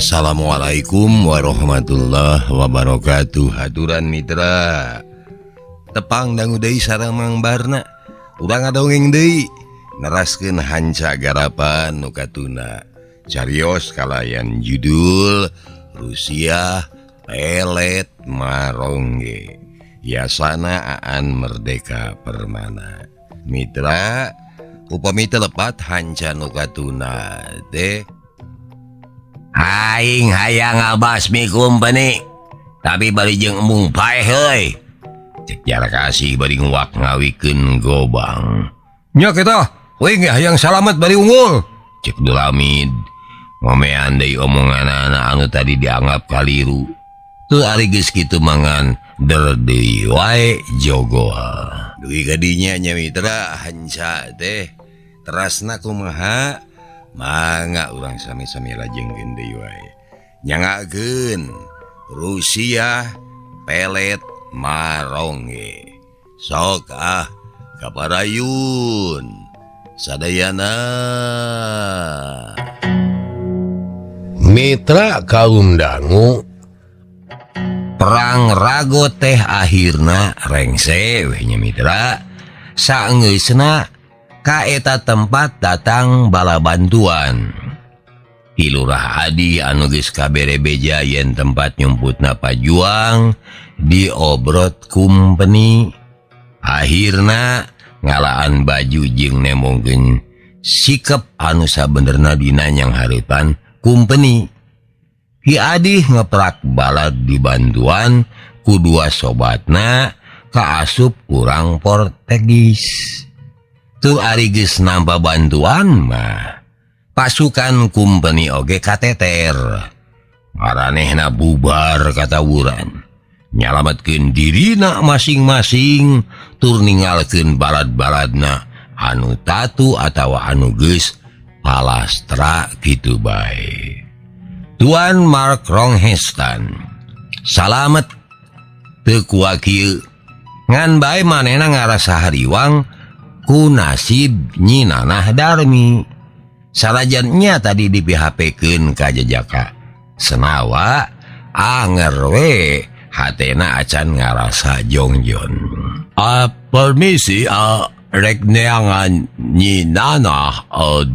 Assalamualaikum warahmatullahi wabarakatuh. Haturan mitra, tepang dangu deui sareng Mang Barna. Urang ngadongeng deui, neraskeun hanca garapan nu katuna. Carios kalayan judul Rusiah Pelet Marongge, Yasana Aan Merdeka Permana. Mitra, upami teu lepat hanca nu katuna teh, aing hayang ngabasmi kumpeni, tapi bari jeung embung paeh heuy, cek Jarkasih bari nguak ngawikeun gobang. Nya kita, we ge hayang salamet bari unggul. Cek Dulamid ngomean deui omongan anak anu tadi dianggap kaliru. Tuh, ari geus kitu mangan der deui wae jogoa. Dugi ka dinya nya, mitra, hanca teh terasna kumaha? Mangga urang sami-sami lajengkeun deui wae. Nyangakeun Rusiah Pelet Marongge. Sok ah, kaparayun sadayana. Mitra kaum dangu, Perang Rago teh akhirna rengse weh nya, mitra. Saenggeusna kaeta tempat datang bala bantuan. Ki Lurah Adi anu geus kabere beja yen tempat nyumputna pajuang diobrot kumpeni, akhirna ngalaan baju jeung nembongkeun sikep anu sabenerna dina yang hareupan kumpeni. Ki Adih ngeprak balad dibantuan ku dua sobatna kaasup kurang Portegis. Tuh, ari geus nampa bantuan mah pasukan kumpeni oge kateter. Maranehna bubar katawuran, nyalametkeun dirina masing-masing tur ninggalkeun balad-baladna anu tatu atawa anu geus palastra kitu bae. Tuan Mark Ronghestan salamet teu kuak kieu, ngan bae manehna ngarasa hariwang ku nasib Nyi Nanah Darmi. Salajannya tadi di PHP-keun ka jejaka Senawa, anger we hatena acan ngarasa jongjon. Ah, permisi, ah, rek neangan Nyi Nanah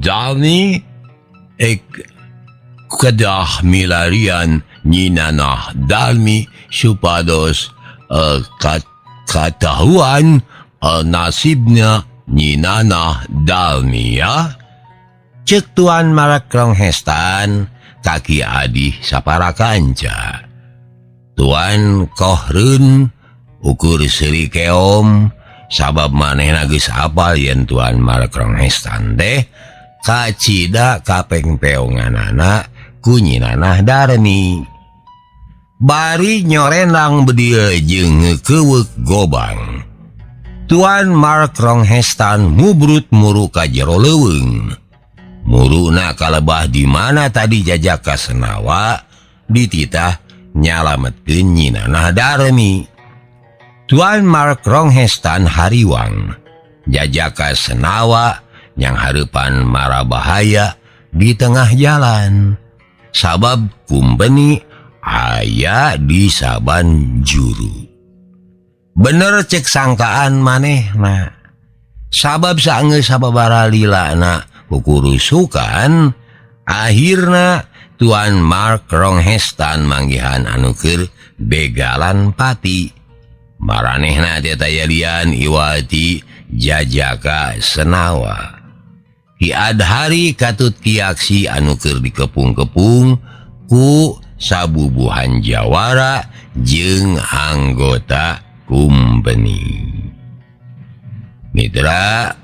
Darmi, ik kedah milarian Nyi Nanah Darmi supados katahuan nasibnya Nyi Nanah Darmi ya. Cek Tuan Mark Ronghestan ka Ki Adih sapara kanca. Tuan Kohrun ukur seuri keom, sabab manehna geus apal yen Tuan Mark Ronghestan teh kacida kapengpeonganana ku Nyi Nanah Darmi. Bari nyorendang bedil jeung ngekeuweuk gobang, Tuan Mark Ronghestan mubrut muru ka jero leuweung. Muruna kalebah di mana tadi jajaka Senawa dititah nyalametkeun Nyi Nanah Darmi. Tuan Mark Ronghestan hariwang jajaka Senawa yang hareupan mara bahaya di tengah jalan, sabab kumpeni aya di saban juru. Bener cek sangkaan manehna, sabab saenggeus sababaraha lilana kukurusukan, akhirna Tuan Mark Ronghestan manggihan anu keur begalan pati. Maranehna teh tayalian iwati jajaka Senawa. Ki Adhari katut Kiaksi anu keur dikepung-kepung ku sabubuhan jawara jeung anggota kumpeni. Mitra,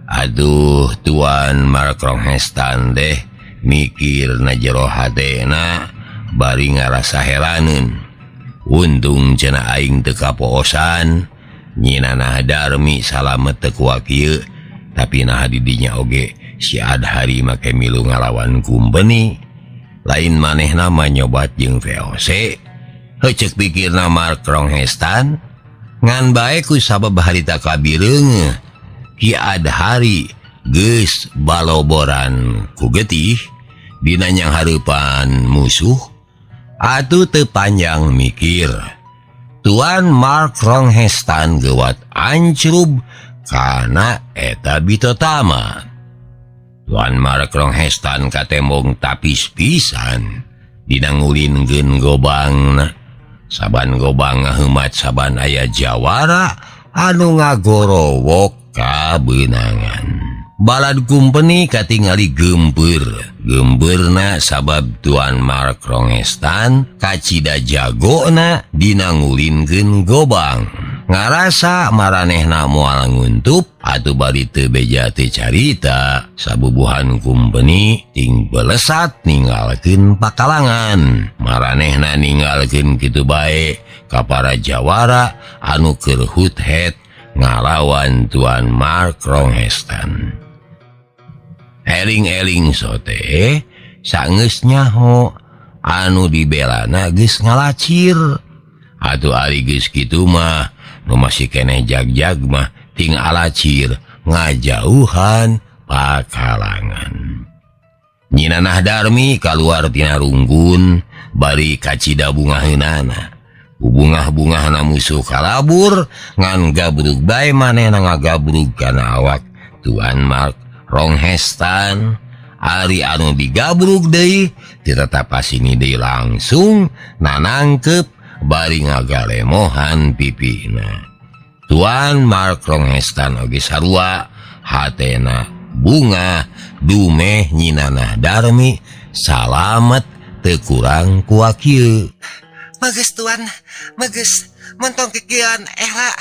aduh, Tuan Mark Ronghestan deh mikir na jero hatena bari ngarasa heraneun. Untung cenah aing teu kapoosan, Nyi Nanah Darmi salamet teu kuak kieu, tapi nah didinya oge si Adhari make milu ngalawan kumpeni, lain maneh nama nyobat jeung VOC hecek, pikirna Mark Ronghestan. Ngan bae ku sabab harita kabireung Ki Adhari geus baloboran ku getih. Dina nyang hareupan musuh atuh teu panjang mikir. Tuan Mark Ronghestan gewat ancrub kana eta bitotama. Tuan Mark Ronghestan katembong tapis pisan dina ngulinkeun gobangna. Saban gobang ngaheumat saban aya jawara anu ngagorowok kabeunangan. Balad kumpeni katingali gempeur. Gembeurna sabab Tuan Mark Rongestan kacida jagona dina ngulinkeun gobang. Ngarasa maranehna moal nguntup atuh bari teu beja teu carita sabubuhan kumpeni ting belesat ninggalkeun pakalangan. Maranehna ninggalkeun kitu bae ka para jawara anu keur hut-het ngalawan Tuan Mark Rongestan. Eling-eling sote sanggeus nyaho anu dibelana geus ngalacir. Atuh ari geus kitu mah nu masih keneh jag-jag mah ting alacir ngajauhan pakalangan. Nyi Nanah Darmi kaluar tina runggun bari kacida bungaheunana. Bungah-bungahna musuh kalabur ngan gabrug bae manehna ngagabrug kana awak Tuan Mark Ronghestan. Ari anu digabrug deui ditetap sini deui langsung nanangkep bari ngagalemohan pipina. Tuan Mark Ronghestan oge sarua hatena bunga dumeh Nyi Nanah Darmi salamet teu kurang kuakieu. Bagus Tuan, bagus. Montong kikian era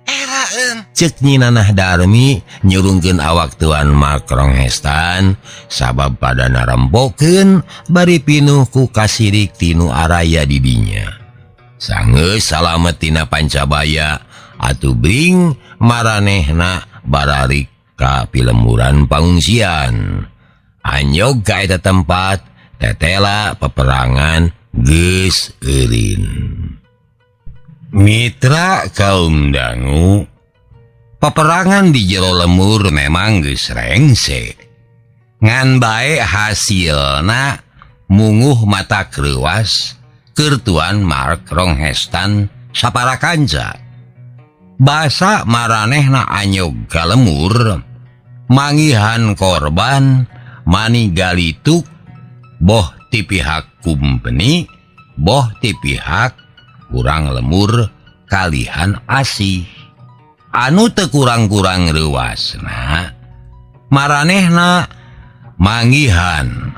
eraeun. Cek Nyi Nanah Darmi nyurungkeun awak Tuan Mark Ronghestan sabab pada narempokeun bari pinuh ku kasirik tinu araya di dinya. Sanggeus salamet tina pancabaya atuh bring maranehna bararik ka pilemburan pangungsian. Anyog ka eta tempat tetela peperangan geus eureun. Mitra kaum dangu, peperangan di jero lemur memang geus rengse. Ngan bae hasilna munguh mata kreuwas keur Tuan Mark Ronghestan sapara kanca. Basa maranehna anyog ka lemur manggihan korban mani galituk boh ti pihak kumpeni boh ti pihak urang lemur kalihan asih. Anu teu kurang-kurang reuwasna maranehna manggihan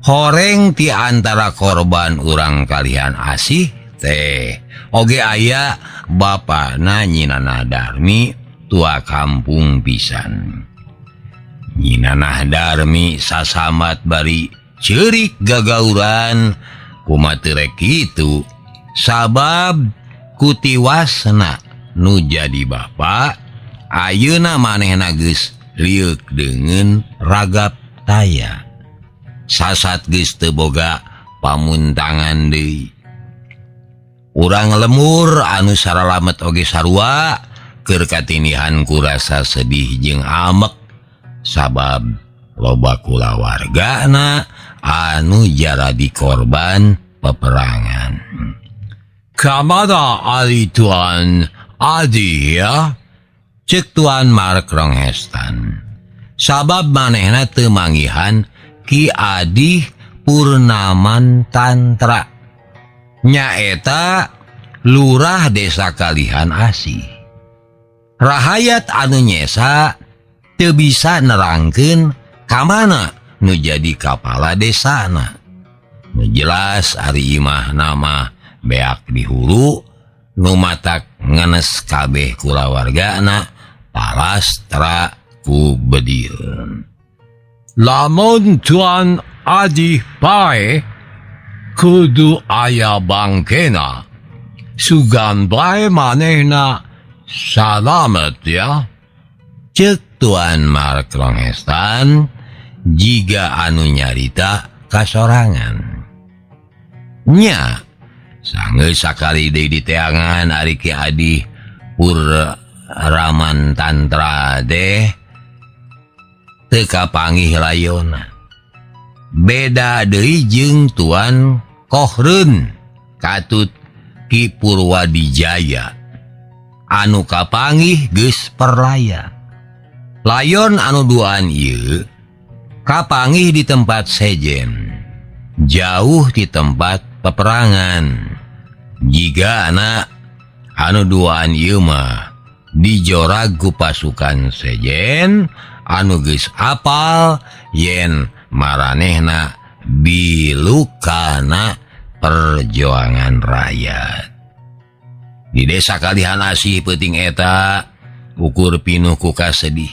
horeng ti antara korban urang kalihan asih teh oge aya bapana Nyi Nanah Darmi tua kampung pisan. Nyi Nanah Darmi sasamat bari ceurik gagauran kumaha teu rek kitu sabab kutiwasna nu jadi bapa ayeuna manehna geus lieuk deungeun ragap taya. Sasat geus teu boga pamuntangan deui. Urang lemur anu saralamet oge sarua keur katinihan ku rasa sedih jeung amek sabab loba kulawargana anu jaradi korban peperangan. Kamana ari Tuan Adi ya? Cek Tuan Mark Ronghestan. Sabab manehna teu manggihan Ki Adi Purnaman Tantra. Nyaeta lurah desa Kalihan Asih. Rahayat anu nyesa teu bisa nerangkeun kamana nu jadi kapala desana. Nu jelas ari imah nama beak di hulu nu matak ngenes kabeh kulawargana palastra ku bedil. Lamun Tuan Adi pae kudu aya bangkena sugan bae manehna salamet ya. Cek Tuan Mark Ronghestan jiga anu nyarita kasorangan. Nya sanggeus sakali deui diteangan ari Ki Adi Purraman Tantra deh teu kapanggih layona. Beda deui jeung Tuan Kohrun katut Ki Purwadijaya anu kapanggih geus perlaya. Layon anu duaan ieu kapanggih di tempat sejen, jauh di tempat peperangan. Jiga anak anu duaan ieu mah dijorag ku pasukan sejen anu geus apal yen maranehna bilukana perjuangan rakyat. Di desa Kalihan Asih peuting eta ukur pinuh ku kasedih.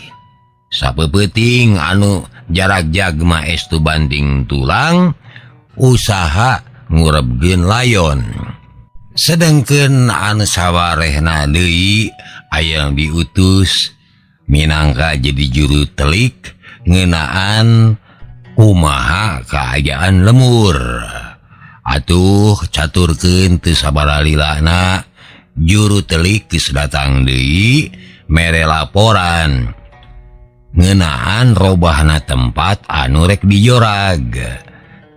Sapeupeting anu jarak jagma estu banting tulang usaha ngurebkeun layon. Sedengkeun anu sawarehna deui aya diutus minangka jadi juru telik ngeunaan kumaha kaayaan lemur. Atuh caturkeun teu sabaralilana juru telik geus datang deui mere laporan ngeunaan robahna tempat anu rek dijorag.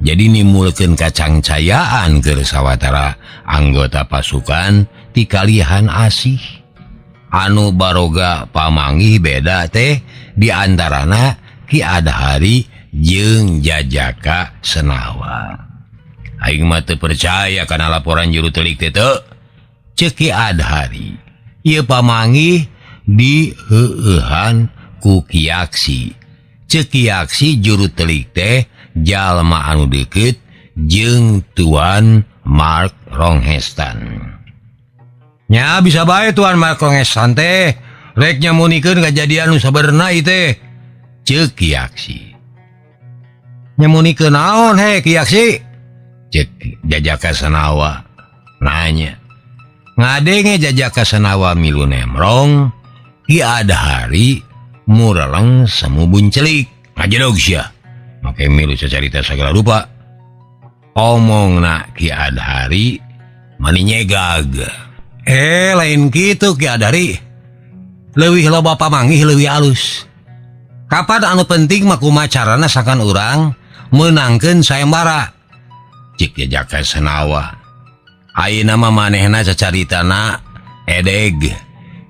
Jadi nimulkeun kacangcayaan keur sawatara anggota pasukan ti Kalihan Asih anu baroga pamanggih beda teh diantarana Ki Adhari jeung Jajaka Senawa. Aing mah teu percaya kana laporan juru telik teh teu. Ceuk Ki Adhari ieu pamanggih diheueuhan ku Ki Yaksi. Ceuk Ki Yaksi juru telik teh jalma anu deukeut jeung Tuan Mark Ronghestan. Nya bisa bae Tuan Mark Ronghestan teh rek nyamunikeun kajadian nu sabenerna ieu teh. Ceuk Ki Yaksi. Nyamunikeun naon he Ki Yaksi? Ceuk Jajaka Senawa nanya. Ngadenge Jajaka Senawa milu nemrong, Ki Adhari mureleng semu buncelik. Ngajedog sia. Make milu cacarita sagala rupa. Omongna Ki Adhari mani nyegag. Lain kitu Ki Adhari. Leuwih loba pamanggih leuwih alus. Kapan anu penting mah kumaha carana sakan urang meunangkeun sayembara. Cik Jajaka Senawa. Ayeuna mah manehna cacaritana edeg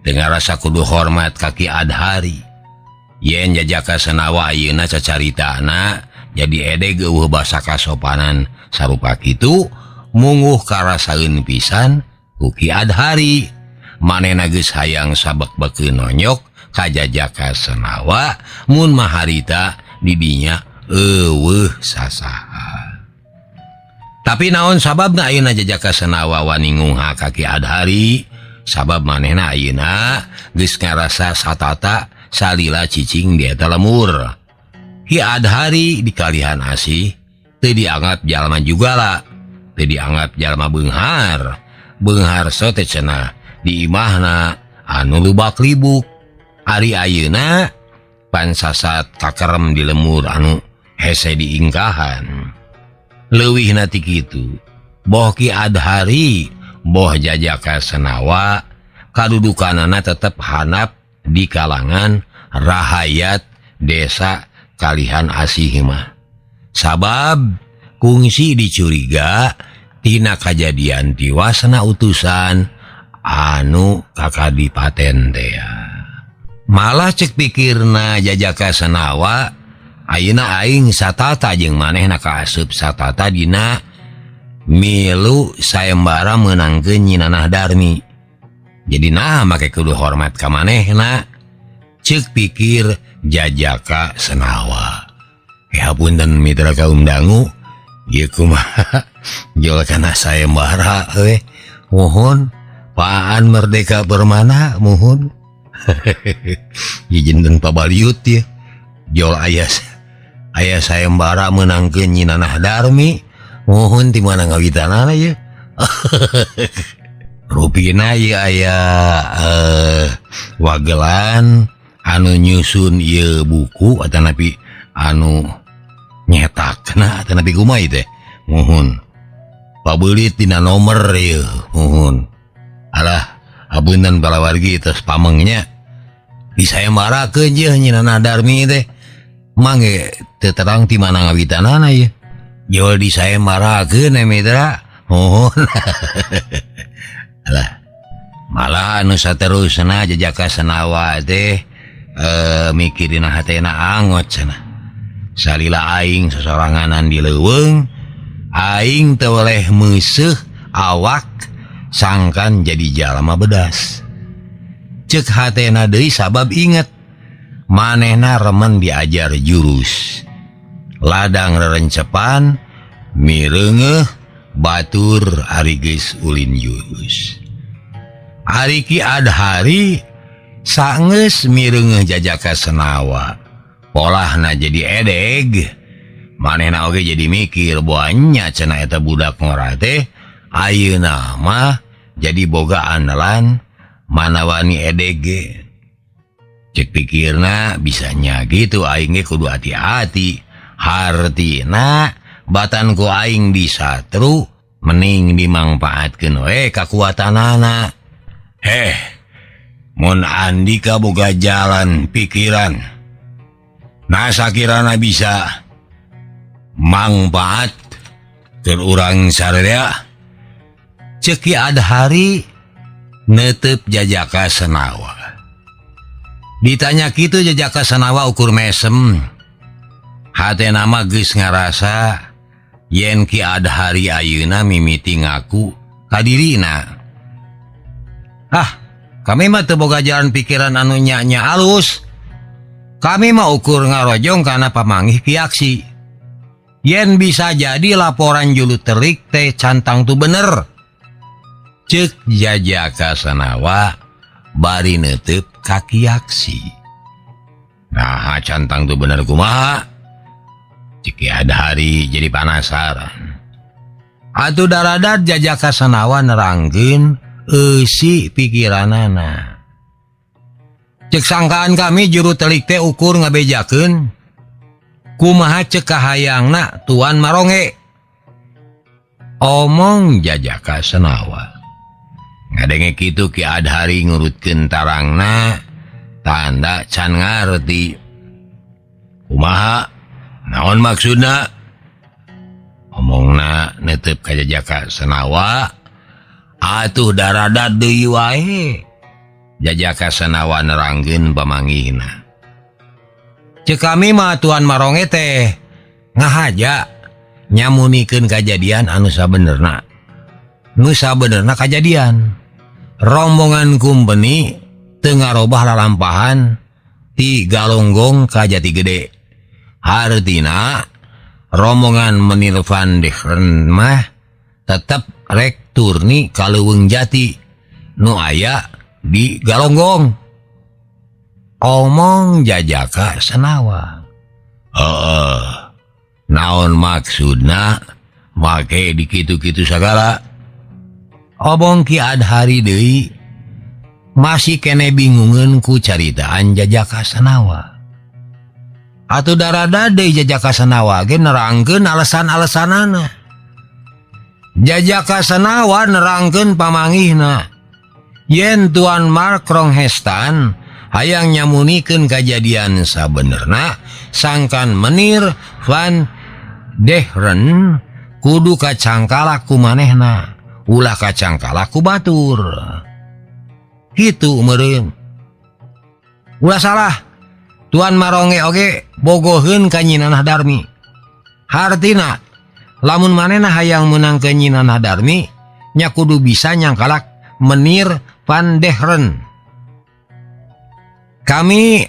teu ngarasa kudu hormat ka Ki Adhari. Yen Jajaka Senawa ayeuna cacaritana jadi edeg eueuh basa kasopanan sarupa kitu munguh karasaeun pisan ku Ki Adhari. Manehna geus hayang sabek-bekeun nonyok ka Jajaka Senawa mun maharita didinya eueuh sasaha. Tapi naon sababna ayeuna Jajaka Senawa wani ngunghak ka Ki Adhari? Sabab manehna ayeuna geus ngarasa satata salila cicing di eta lemur. Ki Adhari di Kalihan Asih teu dianggap jalma jugala, teu dianggap jalma beunghar. Beunghar so teh cenah di imahna anu lubak libuk. Ari ayeuna pansasat kakerem di lemur anu hese diingkahan. Leuwihna ti kitu, boh Ki Adhari boh Jajaka Senawa kadudukanana tetep hanap di kalangan rahayat desa Kalihan Asih mah. Sabab kungsi dicuriga tina kajadian tiwasna utusan anu ka kadipaten teh. Malah cek pikirna Jajaka Senawa ayeuna aing satata jeung manehna kaasup satata dina milu sayembara meunangkeun Nyi Nanah Darmi. Jadi nah make kudu hormat ka manehna. Cek pikir Jajaka Senawa. Ya punten mitra kaum dangu, ieu kumaha jol kana sayembara we. Mohon Paan Merdeka Permana mohon. Ieu jeneng pabaliut ya. Jol aya aya sayembara meunangkeun Nyi Nanah Darmi. Mohon di mana ngawitanana ye. Rupina ieu aya wagelan anu nyusun ieu buku atanapi anu nyetakna atanapi kumaha ieu teh. Mohon pabeulit dina nomor ieu mohon. Alah apunten palawargi tos pamengnya. Disayembarakeun jeung Nyi Nanah Darmi teh. Mangge teu terang ti mana ngawitanana ieu. Jol disayembarakeun Mitra. Mohon. Alah. Malah anu saterusna Jajaka Senawa teh mikir dina hatena angot cenah. Salila aing sosoranganan di leuweung, aing teu weleh meuseuh awak sangkan jadi jalma bedas. Cek hatena deui sabab inget manehna remen diajar jurus. Ladang rerencepan mireungeuh batur ari geus ulin jurus. Ari Ki Adhari sanggeus mireungeuh Jajaka Senawa. Polahna jadi edeg. Manehna oge jadi mikir boanya cenah eta budak ngora teh ayeuna mah jadi boga andalan manawani edeg ge. Cek pikirna bisanya gitu aing ge kudu hati-hati. Hartina batan ku aing disatru mending dimangpaatkeun we kakuatanana. Heh, mun Andika boga jalan pikiran nah sakirana bisa mangpaat keur urang sararea. Cek Ki Adhari netep Jajaka Senawa. Ditanya kitu Jajaka Senawa ukur mesem. Hatena mah geus ngarasa yen Ki Adhari ayeuna mimiti ngaku ka dirina. Ah, kami mah teu boga jalan pikiran anu nya-nya alus. Kami mah ukur ngarojong kana pamanggih Ki Aksi. Yen bisa jadi laporan juru telik teh cantang tu bener. Cek Jajaka Senawa bari netep ka Ki Aksi. Nah, cantang tu bener kumaha? Cek Ki Adhari jadi penasaran. Atuh daradat Jajaka Senawa nerangkeun eusi pikiranana. Cek sangkaan kami juru telik teh ukur ngabejakeun kumaha cek kahayangna Tuan Maronge. Omong Jajaka Senawa. Ngadenge kitu Ki Adhari ngurutkeun tarangna tanda can ngarti. Kumaha? Naon maksudna? Omongna netep ka Jajaka Senawa. Atuh daradat deui wae. Jajaka Senawa nerangkeun pamanggihna. Cek kami mah Tuan Maronge teh ngahaja nyamunikeun kajadian anu sabenerna. Nu sabenerna kajadian. Rombongan kumpeni teu ngarobah lalampahan ti Galonggong ka Jati Gede. Hartina rombongan Menir van Dehren mah tetep rek turni ka Leuweung Jati nu aya di Galonggong. Omong Jajaka Senawa. Heeh. Naon maksudna make dikitu-kitu sagala? Omong Ki Adhari deui masih kene bingungeun ku caritaan Jajaka Senawa. Atuh darada deui Jajaka Senawa ge nerangkeun alasan-alasanana. Jajaka Senawa nerangkeun pamanggihna. Yen Tuan Mark Ronghestan hayang nyamunikeun kajadian sabenerna sangkan Menir van Dehren kudu kacangkalak ku manehna ulah kacangkalak ku batur. Kitu meureun. Ulah salah Tuan Maronge oge bogoheun ka Nyi Nanah Darmi. Hartina lamun manehna hayang meunang ke Nyi Nanah Darmi nya kudu bisa nyangkalak Menir van Dehren. Kami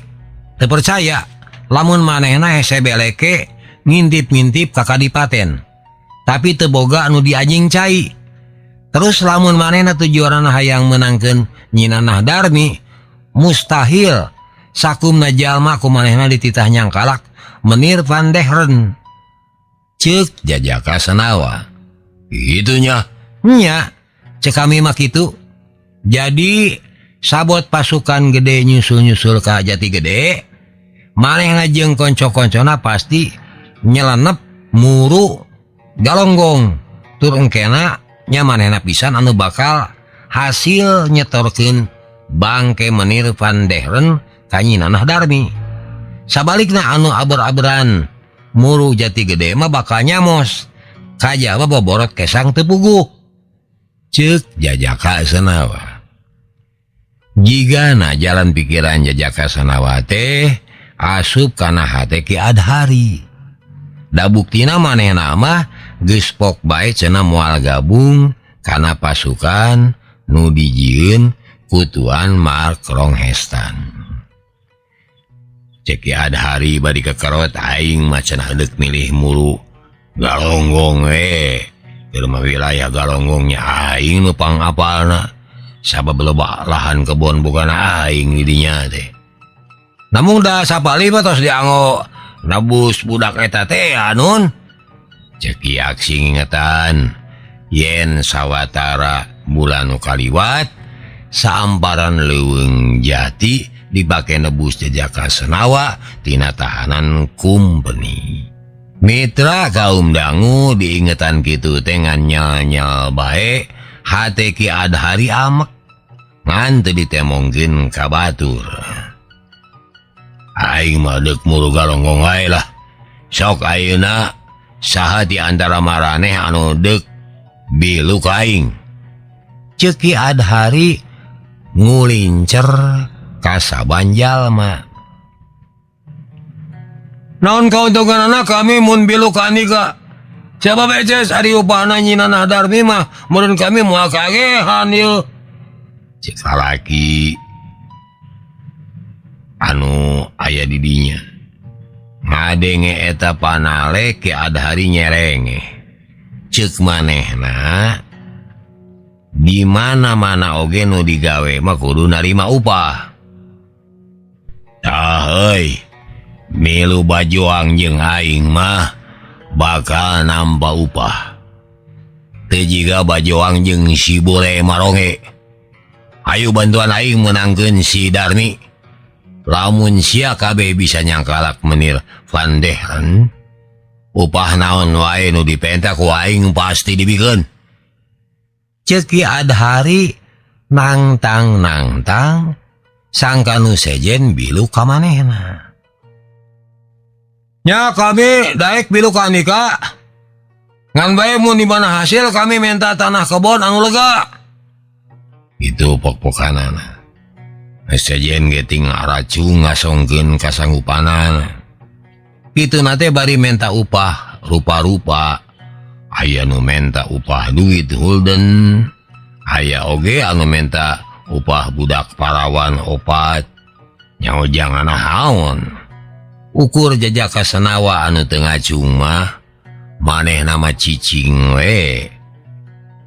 terpercaya lamun manehna hese beleke ngintip-ngintip ka kadipaten. Tapi teu boga anu dianjing cai. Terus lamun manehna tujuanna hayang meunangkeun Nyi Nanah Darmi, mustahil sakumna jalma ku manehna dititah nyangkalak Menir van Dehren. Cek Jajaka Senawa. Itunya. Nya, cek kami mah kitu. Jadi sabot pasukan gede nyusul-nyusul ka Jati Gede, manehna jeung konco-koncona pasti nyelenep muru Galonggong tur engkena nya manehna pisan anu bakal hasil nyetorkeun bangke Menir van Dehren ka Nyi Nanah Darmi. Sabalikna anu aber-aberan muru jati gede mah bakal nyamos. Kajaba boborot kesang teu puguh. Ceuk Jajaka Senawa. Jigana jalan pikiran Jajaka Senawa teh asup kana hate Ki Adhari. Da buktina manehna mah geus pok bae cenah moal gabung kana pasukan nu dijieun ku Tuan Mark Ronghestan. Cek Ki Adhari bari kekerot aing mah cenah deuk milih muru Galonggong we. Keur mah wilayah Galonggongnya aing nu pangapalna. Sabab loba lahan kebon bukan aing di dinya teh. Namun da sapali mah tos dianggo nebus budak eta teh anun. Cek Ki Aksi ngingetan yen sawatara bulan nu kaliwat saamparan leuweung jati dipake nebus Jajaka Senawa tina tahanan kumpeni. Mitra kaum dangu diingetan kitu teh ngan nyal-nyal bae hate Ki Adhari amek ngan teu ditemongkeun ka batur. Aing mah deuk muru Galonggong wae lah. Sok ayeuna saha di antara maraneh anu deuk bilu ka aing. Ceuk Ki Adhari ngulincer ka saban jalma. Naon kauntunganana kami mun bilu ka Andika? Siapa beces ari upahna Nyi Nanah Darmi mah meureun kami moal kagehan ieu. Cek salaki anu aya di dinya. Ngadenge eta panale Ki Adhari nyerenge. Ceuk manehna di mana-mana oge nu digawe mah kudu narima upah. Tah euy, milu bajoang jeung aing mah bakal nampa upah. Teu jiga bajoang jeung si bule maronge. Ayo bantuan aing menangkeun si Darmi. Lamun sia kabeh bisa nyangkalak menir Van Deren, upah naon wae nu dipenta ku aing pasti dibikeun. Ceuk Ki Adhari nangtang nangtang sangka nu sejen bilu ka manehna. Nya kami daek bilu ka Andika. Ngan bae mun di mana hasil kami minta tanah kebon anu lega. Itu pok-pokanana. Sejen ge ting ngaracung ngasongkeun kasanggupanana. Kitu na teh bari menta upah rupa-rupa. Aya nu menta upah duit hulden, aya oge anu menta upah budak parawan opat. Nyaho jangan naon. Ukur Jajaka Senawa anu teu ngacung mah manehna mah cicing we.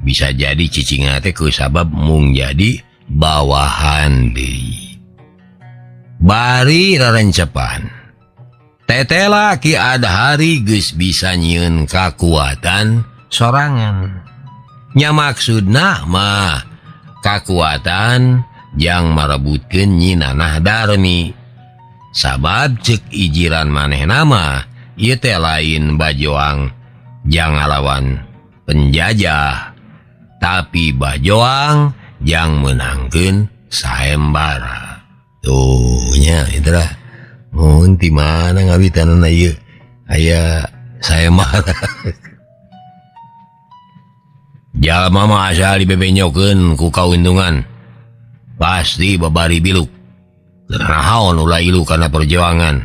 Bisa jadi cicingna teh ku sabab mung jadi bawahan deui. Bari rarencepan. Tetela Ki Adhari geus bisa nyieun kakuatan sorangan. Nya maksudna mah kakuatan jang marebutkeun Nyi Nanah Darmi. Sabab ceuk ijiran manehna mah ieu teh lain bajoang jang ngalawan penjajah, tapi bajoang jang menangkeun saembara. Tuh nya itulah. Mun ti mana ngawitanana ieu aya saembara. Jalma mah asal dibebenyokeun ku kauntungan pasti babari biluk. Naon ulah ilu kana perjuangan.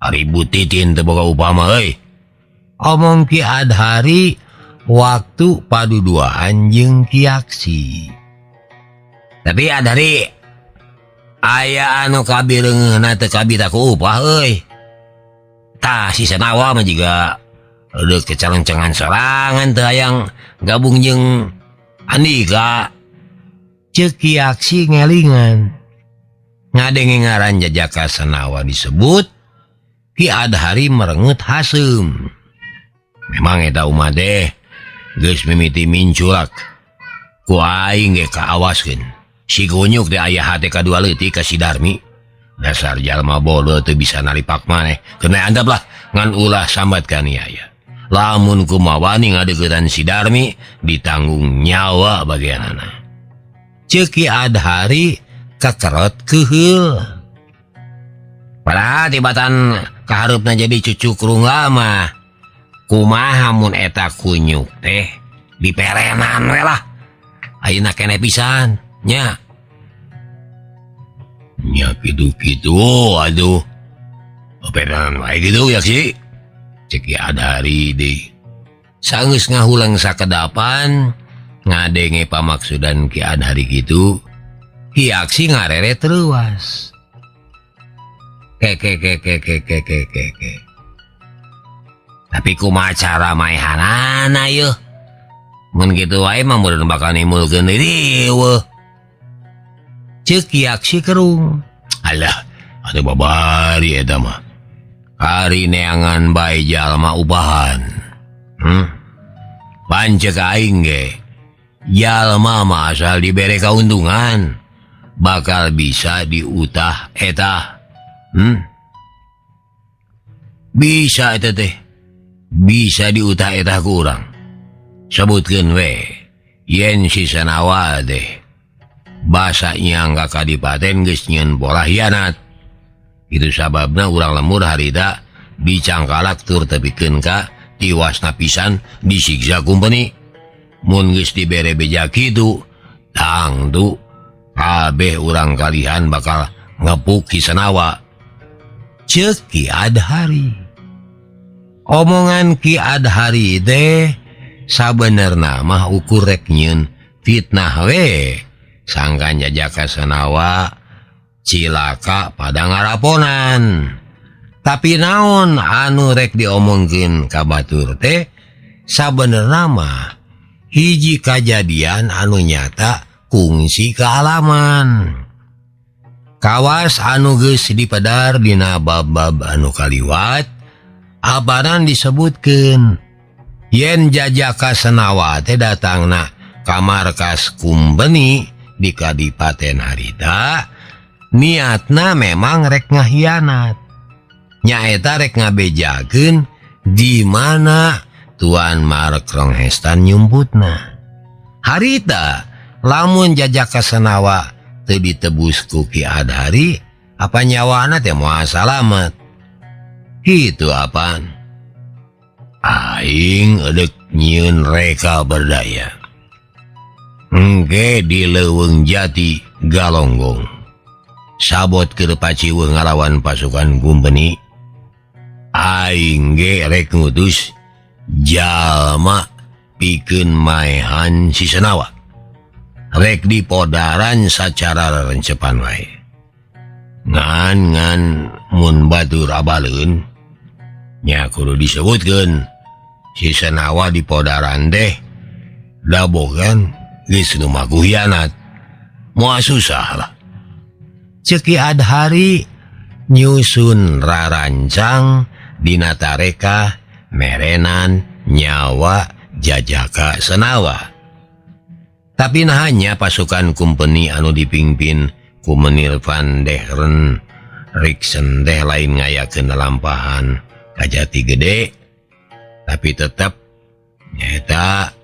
Ari butitin teu boga upama euy. Omong Ki Adhari waktu paduduaan jeung Ki Aksi. Tapi Adhari aya anu kabireungeunna teu kabita ku upah euy. Tah si Senawa mah jiga deuk kecalencengan sorangan teu hayang gabung jeung Andika. Ceuk Ki Aksi ngelingan. Ngadenge ngaran Jajaka Senawa disebut, Ki Adhari merengut haseum. Memang eta umat deh geus mimiti minculak. Ku aing ge kaawaskeun. Si Gunyuk teh aya hate kadua leutik ka si Darmi. Dasar jalma bodoh teu bisa naripak maneh. Kena andap lah ngan ulah sambat kaniaya. Lamun kumawani ngadeuketan si Darmi ditanggung nyawa bagianana. Ceuk Ki Adhari kakerot keheul. Padahal tibatan kaharupna jadi cucuk runggal mah kumaha mun eta kunyuk teh diperenan we lah. Ayeuna keneh pisan nya. Nya kitu-kitu aduh. Perenan wae kitu ya sih. Cek Ki Adhari deui. Sanggeus ngahulang sakedapan ngadenge pamaksudan Ki Adhari kitu, Ki Aksi ngareret reuas. Ke ke ke ke ke ke ke ke ke. Tapi kumaha cara maehanana yeuh? Mun kitu wae mah meureun bakal nimbulkeun riweuh. Ceuk Ki Aksi kerung. Alah, atuh babari eta mah. Ari neangan bae jalma ubahan. Pan ceuk aing ge. Jalma mah asal dibere kauntungan bakal bisa diutah eta. Bisa eta teh. Bisa diutah eta ku urang. Sebutkeun we yen si Sanawa teh basa nyangka kadipaten geus nyieun pola hianat. Itu sababna urang lembur harita dicangkalak tur tepikeun ka tiwasna pisan disiksa kumpeni. Mun geus dibere beja kitu, tangtu kabeh urang kalihan bakal ngepuk Ki Sanawa. Ceuk Ki Adhari. Omongan Ki Adhari teh sabenerna mah ukur rek nyieun fitnah we. Sangkan jajaka Sanawa cilaka pada ngaraponan. Tapi naon anu rek diomongkeun ka batur teh sabenerna mah hiji kajadian anu nyata kungsi kealaman. Kawas anu geus dipedar dina bab-bab anu kaliwat, abaran disebutkeun yen jajaka Senawa teh datangna ka markas kumbeni di Kadipaten harita, niatna memang rek ngahianat. Nyaeta rek ngabejakeun di mana Tuan Mark Ronghestan nyumputna. Harita lamun jajaka Senawa teu ditebus ku Ki Adhari, apa nyawana teh moal salamet. Kitu apaan? Aing edek nyieun reka berdaya. Engke di Leuweung Jati Galonggong. Sabot keur paciweuh ngalawan pasukan kumpeni. Aing ge rek ngutus jalma pikeun maehan si Senawa. Rek dipodaran sacara rencepan wae. Ngan ngan mun batur abaleun nya kudu disebutkeun si Senawa dipodaran teh dabogan geus lumaku hianat. Moal susah lah. Ceuk Ki Adhari nyusun rarancang dina tareka merenan nyawa jajaka Senawa. Tapi hanya pasukan kumpeni anu dipimpin ku Menir van der Riksen teh lain ngayakeun lalampahan ka Jati Gede, tapi tetep nyaeta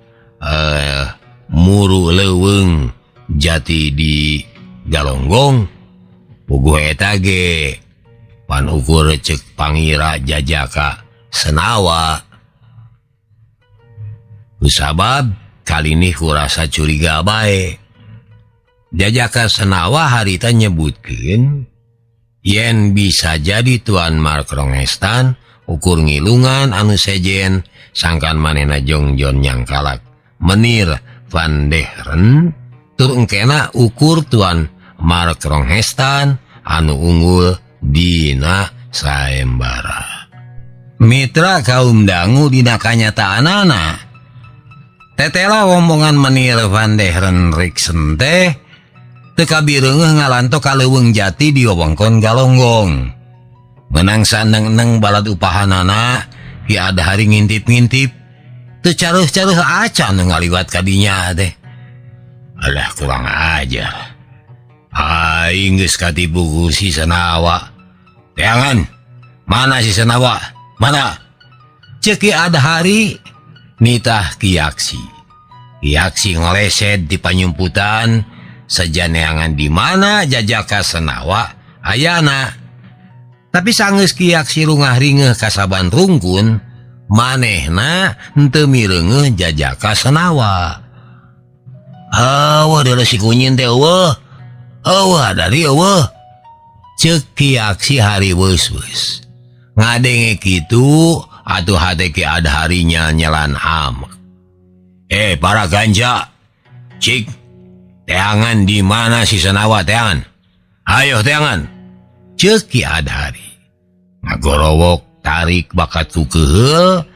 muru leuweung jati di Galonggong. Puguh eta ge pan ukur ceuk pangira jajaka Senawa. Kusabab kali ini kurasa curiga bae. Jajaka Senawa harita nyebutkeun yen bisa jadi Tuan Mark Rongestan ukur ngilungan anu sejen sangkan manehna jongjon nyangkalak Menir van Deren tur engkena ukur Tuan Mark Rongestan anu unggul dina saembara. Mitra kaum dangu dina kanyataanana. Tetela rombongan Menir van Deren Riksen teh teu kabireungeuh ngalanto ka Leuweung Jati di wewengkon Galonggong. Menang saneng-neng balad upahanana, Ki Adhari ngintip-ngintip. Teu caruh-caruh acan nu ngaliwat ka dinya teh. Alah kurang ajar. Aing geus katipu ku si Senawa. Teangan, mana si Senawa? Mana? Ceuk Ki Adhari nitah Ki Aksi. Ki Aksi ngoleset di panyumputan sejaneangan di mana jajaka Senawa ayana. Tapi sanggeus Ki Aksi rungah ringeuh kasaban rungkun, manehna henteu mireungeuh jajaka Senawa. Eueuh deuleu si kunyin teh eueuh. Eueuh dari eueuh. Ceuk Ki Aksi hariweus-weus. Ngadenge kitu atuh hate Ki Adhari nyelan amek. Para ganja. Cik, teangan di mana si Senawa teangan? Ayo teangan. Ceuk Ki Adhari. Ngagorowok tarik bakat ku keheul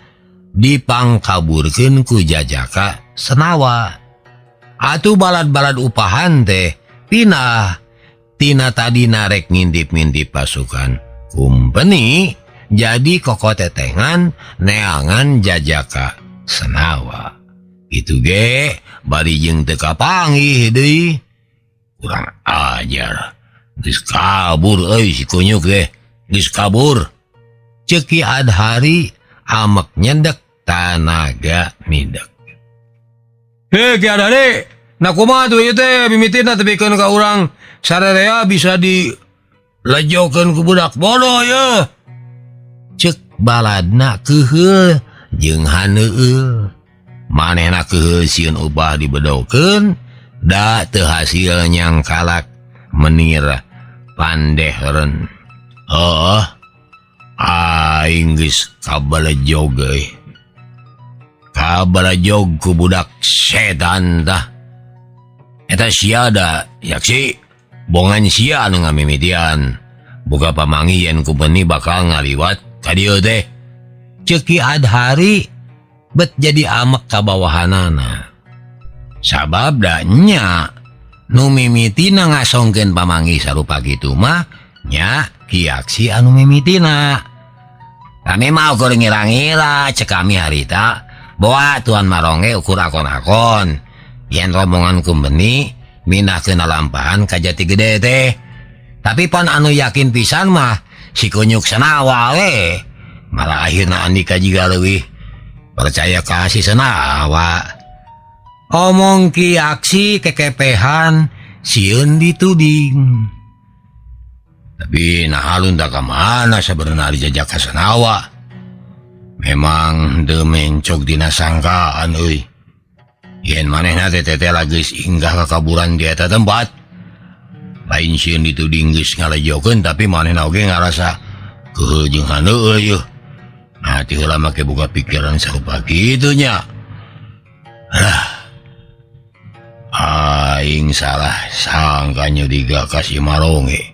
dipangkaburkeun ku jajaka Senawa. Atuh balad-balad upahan teh pindah tina tadi narek ngintip-ngintip pasukan kumpeni jadi kokotetengan neangan jajaka Senawa. Itu ge bari jeung teu kapanggih deui. Kurang ajar. Geus kabur euy si kunyuk teh. Geus kabur. Ceuk Ki Adhari amek nyendek tanaga midek. Hei Ki Adhari, nah kumaha tuh ieu teh mimitina tepikeun ka urang sararea bisa dilejokeun ku budak bodoh ye. Ceuk baladna keuheul jeung haneueul. Manehna keuheul sieun ubah dibedokeun da teu hasil nyangkalak menir pandehreun. Heuh, aing geus kabalejog euy. Kabalejog ku budak setan tah. Eta sia da yaksi bongan sia anu ngamimitian. Boga pamanggih yen kumpeni bakal ngaliwat ka dieu teh. Ceuk Ki Adhari bet jadi amek ka bawahanana. Sabab da nya nu mimitina ngasongkeun pamanggih sarupa kitu mah nya Ki Aksi anu mimitina. Kami mah ukur ngira-ngira cek kami harita boa Tuan Maronge ukur akon-akon yen rombongan kumpeni mindahkeun lampahan ka Jati Gede teh. Tapi pan anu yakin pisan mah si kunyuk Senawa we. Malah akhirna Andika jiga leuwih percaya ka si Senawa. Omong Ki Aksi kekepehan sieun dituding. Tapi nah alun tak kemana sebenarnya jajaka Senawa. Memang teu mencok dina sangkaan euy. Yen manehna teh teh geus inggah kakaburan di eta tempat. Lain sieun dituding geus ngalejokeun tapi manehna oge ngarasa keuheul jeung haneueul yeuh. Nah ti heula make boga pikiran sarupa kitu nya. Lah aing salah sangka nyuriga ka si Maronge.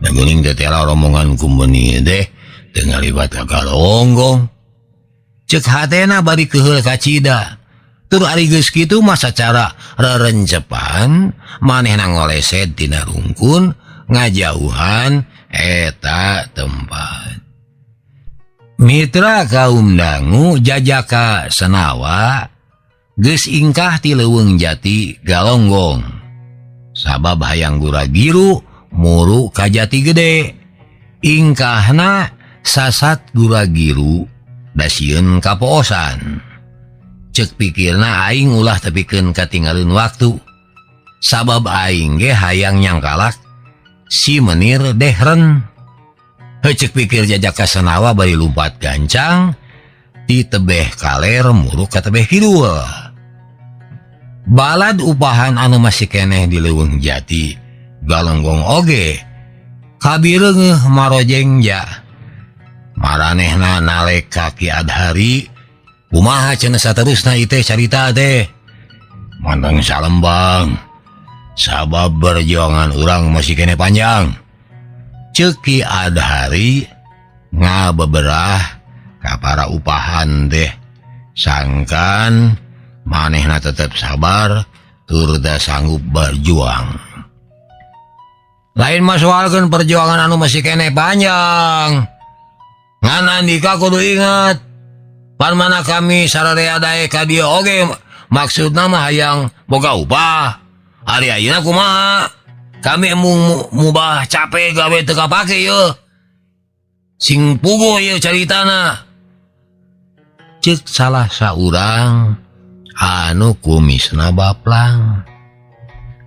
Da geuning teh rombongan kumpeni teh teu ngaliwat ka Galonggong. Ceuk hatena bari keuheul kacida. Tur ari geus kitu mah sacara rerencepan manehna ngoleset tina rungkun ngajauhan eta tempat. Mitra kaum dangu jajaka Senawa geus ingkah ti Leuweung Jati Galonggong. Sabab hayang gura-giru muru ka Jati Gede. Ingkahna sasat gura-giru da sieun kapoosan. Ceuk pikirna aing ulah tepikeun katinggalin waktu. Sabab aing ge hayang nyangkalak si menir dehren. Heuh ceuk pikir jajaka Senawa bari lumpat gancang ti tebeh kaler muru ka tebeh kidul. Balad upahan anu masih keneh di Leuweung Jati Galonggong oge kabireungeuh marojeng ja. Maranehna nalek ka Ki Adhari kumaha cenah saterusna ieu teh carita teh. Mantang salembang sabab perjuangan urang masih keneh panjang. Ceuk Ki Adhari ngabeberah ka para upahan teh sangkan manehna tetep sabar tur da sanggup berjuang. Lain mah soalkeun perjuangan anu masih keneh panjang. Ngan Andika kudu ingat pan mana kami sararea daek ka dieu oge maksudna mah hayang boga upah. Ari ayeuna kumaha? Kami embung mubah capek gawe teu kapake yeuh. Sing puguh ieu caritana. Ceuk salah saurang anu kumisna baplang.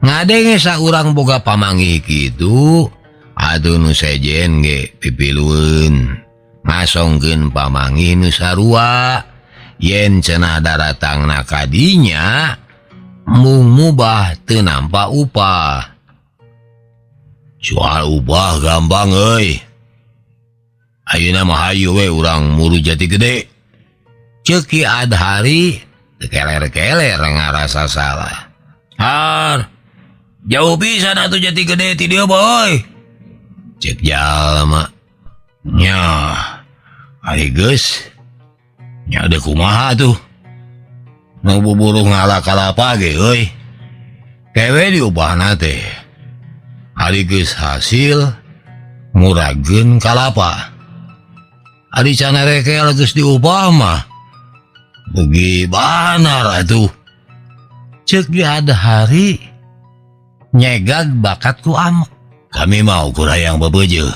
Ngadenge saurang boga pamanggih kitu, Aduh nu sejen ge pipilueun ngasongkeun pamanggih nu sarua yen cenah daratangna ka dinya mung mubah teu nampa upah. Soal upah gampang euy. Ayeuna mah hayu we urang muru Jati Gede. Ceuk Ki Adhari teu keler-keler ngarasa salah. Har, jauh pisan atuh Jati Gede ti dieu boy. Cek jalma. Nya, ari geus. Nya deuk kumaha tuh. Nu buburu ngala kalapa ge euy. Kewe diubahna teh. Ari geus hasil murageun kalapa. Ari can rekel geus diubah mah. Beugi banar atuh. Ceuk Ki Adhari nyegag bakat ku amek. Kami mau ukur hayang bebeujeuh.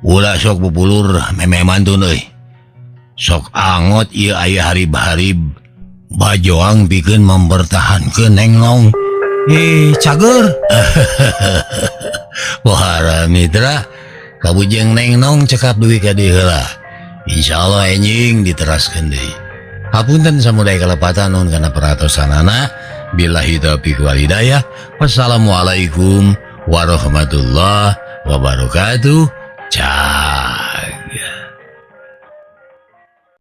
Ulah sok bubulur meme mantun euy. Sok angot ieu aya harib-harib bajoang pikeun mempertahankeun Neng Nong. Cager. Wahara mitra kabujeng Neng Nong cekap dugi ka dieu heula. Insyaallah enjing diteraskeun deui. Hapunten samudaya kalepatan nuhun kana perhatosanana. Billahi taufiq wal hidayah. Wassalamualaikum warahmatullahi wabarakatuh. Ciao.